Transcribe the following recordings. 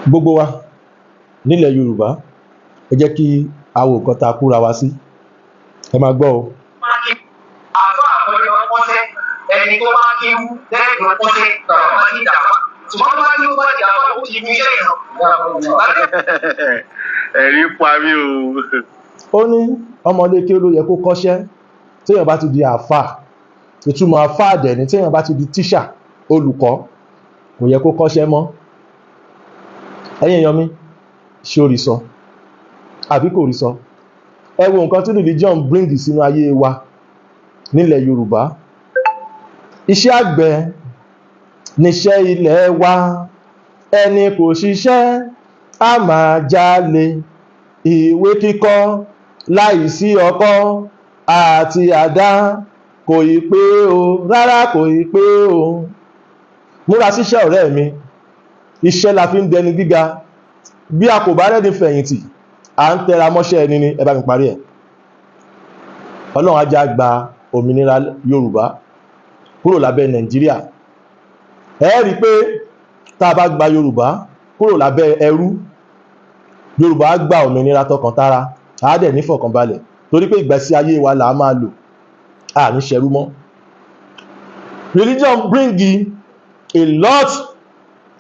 Gbogbo wa nílẹ̀ Yorùbá, ẹ jẹ́ kí a wo nǹkan tá a kúra wa sí. Ẹ máa gbọ́ o. Àfa àkọlé ọkọsẹ, ẹni tó bá kéwú lẹ́yìn tó kọ́sẹ́ tó bá ti dàgbà, ṣùgbọ́n tó bá ní ó bá di àfa, ó ti fi iṣẹ́ ìràn. Ẹ̀rí pa mí o. Ó ní ọmọdé kí ó ló yẹ kó kọ́ṣẹ́. Téèyàn bá ti di àáfà, ìtumọ̀ àáfà dẹ̀ ni téèyàn bá ti di tíṣà, olùkọ́, kò yẹ kó kọ́ṣẹ́ mọ́. Ẹ̀yin èèyàn mi, ṣé ó rí sọ àbí kò rí sọ? Ẹ wo nǹkan tí religion bring sínú ayé wa nílẹ̀ Yorùbá. Iṣẹ́ àgbẹ̀ níṣẹ́ ilẹ̀ wa. Ẹni kò ṣiṣẹ́ á máa jalè. Ìwé kíkọ́ láìsí ọkọ́ àti àdá kò ì pé o rárá, kò ì pé o. Múra síṣẹ́, ọ̀rẹ́ mi. Iṣẹ́ la fi ń dẹni gíga. Bí a kò bá rẹ́ni fẹ̀yìntì, à ń tẹra mọ́ṣẹ́ ẹni ni. Ẹ bá mi parí ẹ̀. Ọlọ́run á jẹ́ á gba òmìnira Yorùbá kúrò lábẹ́ Nàìjíríà. Ẹ rí i pé tá a bá gba Yorùbá kúrò lábẹ́ ẹrú, Yorùbá á gba òmìnira tọkàntara, á dẹ̀ nífọ̀kànbalẹ̀, torí pé ìgbésí ayé wa là á máa lò, à ní ṣẹrú mọ́. Religion bring a lot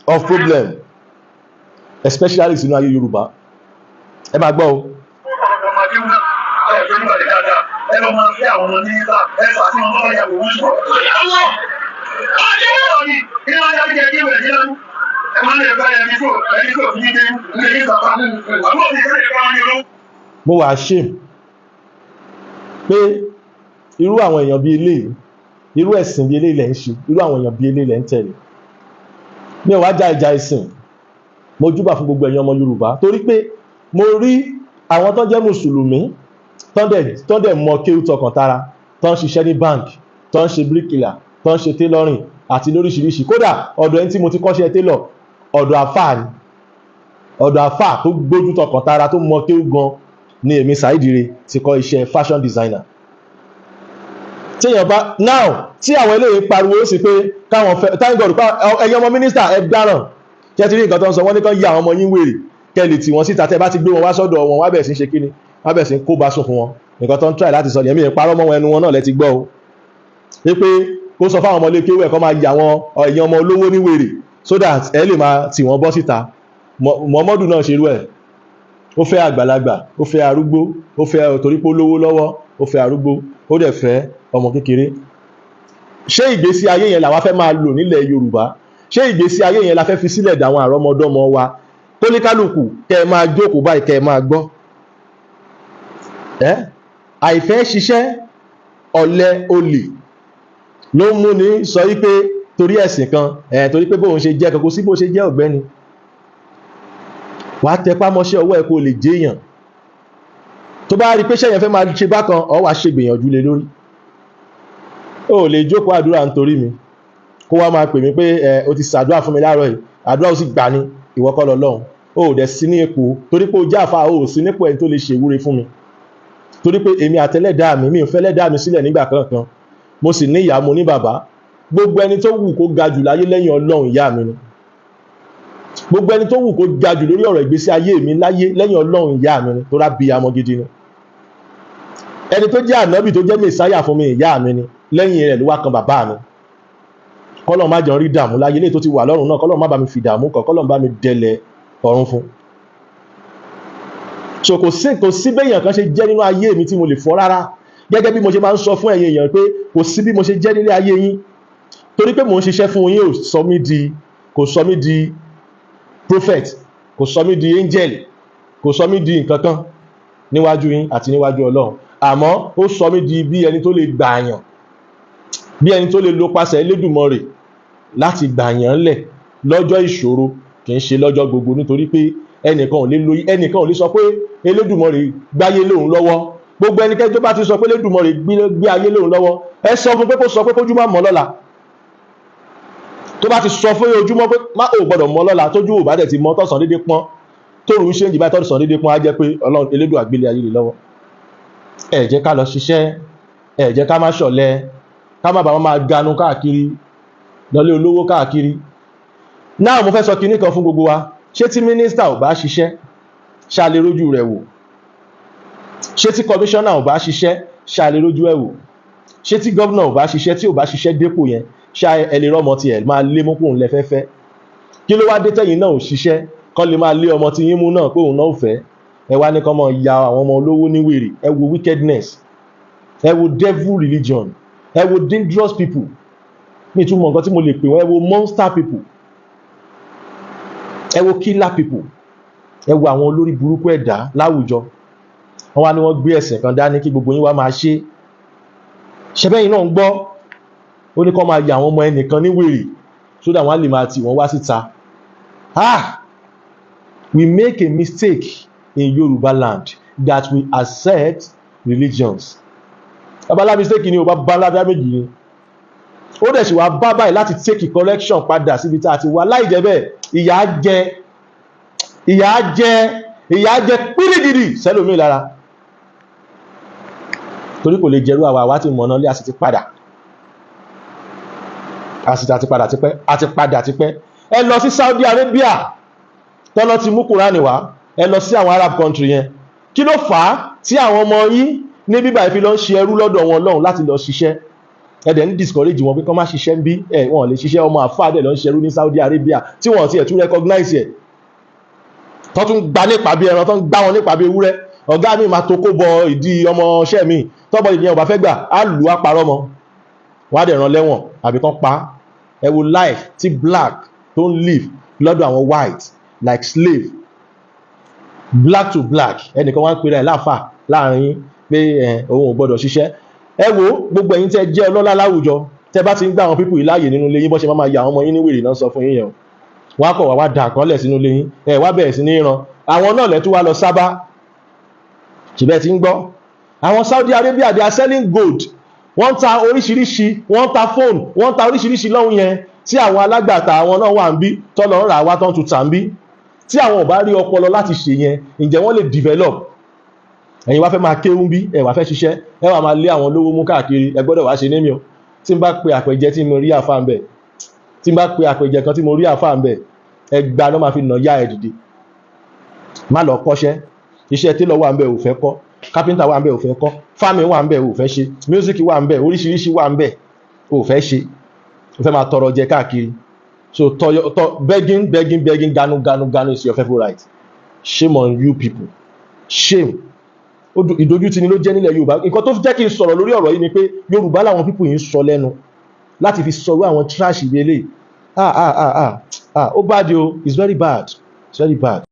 of problem, especially sínú ayé Yorùbá. Ẹ máa gbọ́ o. Ọmọdé wù ẹ fẹ́ nígbà dáadáa, ẹ lọ máa fẹ́ àwọn ọmọ ní nígbà ẹ fà sí wọn bá yàgò wọn sọ. Kí wọ́n yá jẹ́ kí wẹ̀ ní lọ́dún. Ẹ máa ń lè bá ẹni kò ẹni kò ní dé ní ní bàbá. Àbúrò mi kò lè bá wọn ní olówó. Mo wà shame pé irú àwọn èèyàn bíi eléyìí, irú ẹ̀sìn bíi eléyìí lẹ̀ ń ṣe, irú àwọn èèyàn bíi eléyìí lẹ̀ ń tẹ̀lé. Mi ò wá já ìjà ẹ̀sìn. Mo júbà fún gbogbo ẹ̀yin ọmọ Yorùbá, torí pé mo rí àwọn tó jẹ́ mùsùlùmí tó dẹ̀ mọ kéwú tọkàntara, tó ń ṣiṣẹ́ ní bank, tó ń ṣe bíríkìlà, tó ń ṣe tailoring àti lóríṣiríṣi. Kódà ọ̀dọ̀ ẹni tí mo ti kọ́ṣẹ́ tailor, ọ̀dọ̀ àfáà ni, ọ̀dọ̀ àfáà tó gbójú tọkàntara, tó mọ kéwú gan ni èmi Saheed Ire ti kọ́ iṣẹ́ fashion designer. Téèyàn bá now tí àwọn eléyìí pariwo ó sì pé káwọn fẹ́, thank God, ẹ̀yin ọmọ mínísítà, ẹ dáràn. Ṣé ti rí nǹkan tó ń sọ? Wọ́n ní kán yí àwọn ọmọ yín wèrè, kẹ́ lè tì wọ́n síta. Tẹ́ bá ti gbé wọn wá sọ́dọ̀ wọn, wá bẹ̀rẹ̀ sí ń ṣe kíni, wá bẹ̀rẹ̀ sí ń kó bá sùn fún wọn. Nǹkan tó ń try láti sọ nìyẹn. Mi ì parọ́ mọ́ wọn, ẹnu wọn náà lẹ ti gbọ́ o, wípé kó sọ fáwọn ọmọ ilé kéwú ẹ̀ kó máa yà àwọn ẹ̀yin ọmọ olówó ní wèrè so that ẹ lè máa tì wọ́n bọ́ síta. Muhammadu náà ṣerú ẹ̀. Ó fẹ́ àgbàlagbà, ó fẹ́ arúgbó, ó fẹ́ torí pé ó lówó lọ́wọ́, ó fẹ́ arúgbó, ó dẹ̀ fẹ́ ọmọ kékeré. Ṣé ìgbésí ayé yẹn làwa fẹ́ máa lò nílẹ̀ Yorùbá? Ṣé ìgbésí ayé yẹn la fẹ́ fi sílẹ̀ dàwọn àrọ́mọdọ́mọ wa? Kóníkálùkù kẹ́ ẹ máa jókòó báyìí, kẹ́ ẹ máa gbọ́ ẹ́. Àìfẹ́ ṣiṣẹ́, ọ̀lẹ, olè ló ń múni sọ wípé torí ẹ̀sìn kan ẹ̀, torí pé bóun ṣe jẹ́ kan, kò sí bó ṣe jẹ́. Ọ̀gbẹ́ni, wàá tẹpá mọ́ṣẹ́ ọwọ́ ẹ̀ kó lè jéèyàn. Tó bá rí pé ṣẹ́yìn fẹ́ máa ṣe bákan, ọ wàá ṣe gbìyànjú lé lórí. O lè jókòó àdúrà nítorí mi, kó wá máa pè mí pé ẹ o ti ṣàdúrà fún mi láàárọ̀ yìí, àdúrà ó sì gbà ní. Ìwọ kọ́ lọ́lọ́run. O ò dẹ̀ sí ní ipò torí pé o jẹ́ àfa, o ò sí nípò ẹni tó lè ṣèwúre fún mi, torí pé èmi àtẹlẹ́dàá mi, mi ò fẹ́ lẹ́dàá mi sílẹ̀ nígbà kankan. Mo sì ní ìyá, mo ní bàbá. Gbogbo ẹni tó wù kó ga jù láyé lẹ́yìn Ọlọ́run, ìyá mi ni. Gbogbo ẹni tó wù kó ga jù lórí ọ̀rọ̀ ìgbésí ayé mi láyé lẹ́yìn Ọlọ́run, ìyá mi ni, tó rá bí amọ gidi ni. Ẹni tó jẹ́ ànábì, tó jẹ́ mẹ̀sáyà fún mi, ìyá mi ni. Lẹ́yìn rẹ̀ ló wá kan bàbá mi. Kọ́lọ̀ má jẹun rí dààmú láyé léyìí tó ti wà lọ́run náà, kọ́lọ̀ má bá mi fi dààmú kàn, kọ́lọ̀ bá mi dẹlẹ̀ ọ̀run fún. So kò sí béèyàn kan ṣe jẹ́ nínú ayé mi tí mo lè fọ́ rárá. Gẹ́gẹ́ bí mo ṣe máa ń sọ fún ẹ̀yin èèyàn pé kò sí bí mo ṣe jẹ́ nílé ayé yín, torí pé mò ń ṣiṣẹ́ fún yín ò sọ mí di, kò sọ mí di prophet, kò sọ mí di angel, kò sọ mí di nǹkan kan níwájú yín àti níwájú Ọlọ́run. Àmọ́ ó sọ mí di bí ẹni tó lè gbààyàn, bí ẹni tó lè lo pasẹ̀ Elédùmarè láti gbààyàn lẹ̀ lọ́jọ́ ìṣòro, kì í ṣe lọ́jọ́ gbogbo, nítorí pé ẹnìkan ò lè lo, ẹnìkan ò lè sọ pé Elédùmarè gbáyé lóun lọ́wọ́. Gbogbo ẹnikẹ́ni tó bá ti sọ pé Elédùmarè gbé ayé lóun lọ́wọ́, ẹ sọ fún pé kó sọ pé kójú má mọ́ lọ́la. Tó bá ti sọ fún ojúmọ́ pé má ò gbọ́dọ̀ mọ́ lọ́la, tójú ò bá dẹ̀ ti mọ́, tọ̀sán dédé pọ́n, tóòrùn ń ṣe ń jìbá, tọ̀sán dédé pọ́n, á jẹ́ pé Ọlọ́run Elédùà gbélé ayé lé lọ́wọ́. Ẹ jẹ́ ká lọ ṣiṣẹ́, ẹ jẹ́ ká má ṣọ̀lẹ, ká má bàa máa ganu káàkiri, lọlé olówó káàkiri. Náà mo fẹ́ sọ kinní kan fún gbogbo wa. Ṣé tí mínísítà ò bá ṣiṣẹ́, ṣá lè rójú rẹ̀ wò? Ṣé tí kọmíṣánná ò bá ṣiṣẹ́, ṣá lè rójú ẹ̀ wò? Ṣé tí gómìnà ò bá ṣiṣẹ́, tí ò bá ṣiṣẹ́ dépò yẹn, ṣá ẹ lè rọ́mọ tiẹ̀ máa lé mú pòun lẹ́fẹ́fẹ́? Kí ló wá dé tẹ́yìn náà ò ṣiṣẹ́, kọ́ lè máa lé ọmọ tí yín mú náà pé òun náà ò fẹ́? Ẹ wá ní kọ́ mọ ya àwọn ọmọ olówó ní wèrè. Ẹ wo wickedness, ẹ wo devil religion, ẹ wo dangerous people. Mi tún mọ nǹkan tí mo lè pè wọ́n. Ẹ wo monster people, ẹ wo killer people, ẹ wo àwọn olórí burúkú ẹ̀dá láwùjọ. Wọ́n wá ní wọ́n gbé ẹ̀sìn kan dání kí gbogbo yín wá máa ṣe. Ṣẹbẹ́yìn náà ń gbọ́, ó ní kó máa ya àwọn ọmọ ẹnìkan ní wèrè so that wọ́n á lè máa tì wọ́n wá síta. Ah, we make a mistake in Yoruba land that we accept religions. Babalá, mistake ni o. Bá bá damage ni, ó dẹ̀ sì wá bá báyìí láti take a correction padà síbi tá a ti wá. Láì jẹ́ bẹ́ẹ̀, ìyà á jẹ, ìyà á jẹ, ìyà á jẹ pírígìdì sẹ́lòmíì lára, torí kò lè jẹ́rú àwa. Àwa ti mọ̀nà lé, a sì ti padà, a sì ti padà tipẹ́, a ti padà tipẹ́. Ẹ lọ sí Saudi Arabia tọ́lọ́ ti mú Kúránì wá. Ẹ lọ sí àwọn Arab country yẹn. Kí ló fà á tí àwọn ọmọ yín ní bíbá ìfi lọ ń ṣe ẹrú lọ́dọ̀ wọn lọ́hùn láti lọ ṣiṣẹ́? Ẹ dẹ̀ ń discourage wọn pé kán má ṣiṣẹ́ ń bí ẹ. Wọn lè ṣiṣẹ́. Ọmọ àfáà dẹ̀ lọ ń ṣerú ní Saudi Arabia tí wọ́n ti ẹ̀ tún recognize ẹ̀, tó tún gba nípa bí ẹran, tó ń gbá wọn nípa bí ewúrẹ́. Ọ̀gá mi máa tó kó bọ ìdí ọmọọṣẹ́ mi, tọ́bọ̀ ìdí yẹn ò bá fẹ́ gbà, á lù á parọ́ mọ́, wọ́n á dẹ̀ rán lẹ́wọ̀n àbí kán pa á. Ẹ wo life tí black tó ń live lọ́dọ̀ àwọn white like slave, black to black. Ẹnìkan wá ń pera ẹ̀ láàfà láàrin yín pé ẹ òun ò gbọ́dọ̀ ṣiṣẹ́. Ẹ wo gbogbo ẹ̀yin tẹ́ jẹ́ ọlọ́lá láwùjọ, tẹ́ bá ti ń gbá àwọn people yìí láàyè nínú ilé yín, bọ́ ṣe máa ya àwọn ọmọ yín ní wèrè náà sọ fún yín yẹn o. Wọ́n á kọ̀ wá wá dà kọ́lẹ̀ sínú ilé yín, ẹ wá bẹ̀rẹ̀ sí ní ran àwọn náà lẹ́tún wá lọ sábà. Ṣùgbọ́n ti ń gbọ́ àwọn Saudi Arabia, they are selling gold. Wọ́n ń ta oríṣiríṣi, wọ́n ń ta phone, wọ́n ń ta oríṣiríṣi lọ́hùn yẹn, tí àwọn alágbàtà àwọn náà wà ń bí tọ́lọ̀ ń rà wá tán tún tà ń bí. Tí àwọn ò bá rí ọpọlọ láti ṣe yẹn, ǹjẹ́ wọ́n lè develop? Ẹ̀yin wá fẹ́ máa kéwú bí ẹ wá fẹ́ ṣiṣẹ́, ẹ wá máa lé àwọn olówó mú káàkiri. Ẹ gbọ́dọ̀ wá ṣe némi o. Tí n bá pe àpèjẹ tí mo rí àfáà ń bẹ̀, tí n bá pe àpèjẹ kan tí mo rí àfáà ń bẹ̀, ẹgbàá náà máa fi nà yá ẹ dìde. Má lọ kọ́ṣẹ́. Iṣẹ́ tailor wà ń bẹ̀, ò fẹ́ kọ́. Kápẹ́ńtà wà ń bẹ̀, ò fẹ́ kọ́. Farming wà ń bẹ̀, ò fẹ́ ṣe. Music wà ń bẹ̀, oríṣiríṣi wà ń bẹ̀, ò fẹ́ ṣe. Ò fẹ́ máa tọrọ jẹ káàkiri. So tọ tọ, begging, begging, begging, ganu ganu ganu is your favourite. Shame on you people, shame. Ìdójútì ni ló jẹ́ nílẹ̀ Yorùbá. Nǹkan tó jẹ́ kí n sọ̀rọ̀ lórí ọ̀rọ̀ yìí ni pé Yorùbá làwọn people yìí ń sọ lẹ́nu láti fi sọ̀rọ̀ àwọn trash ìwé eléyìí. Ah, ah, ah, ah, ah, ó bad o. It's very bad, it's very bad.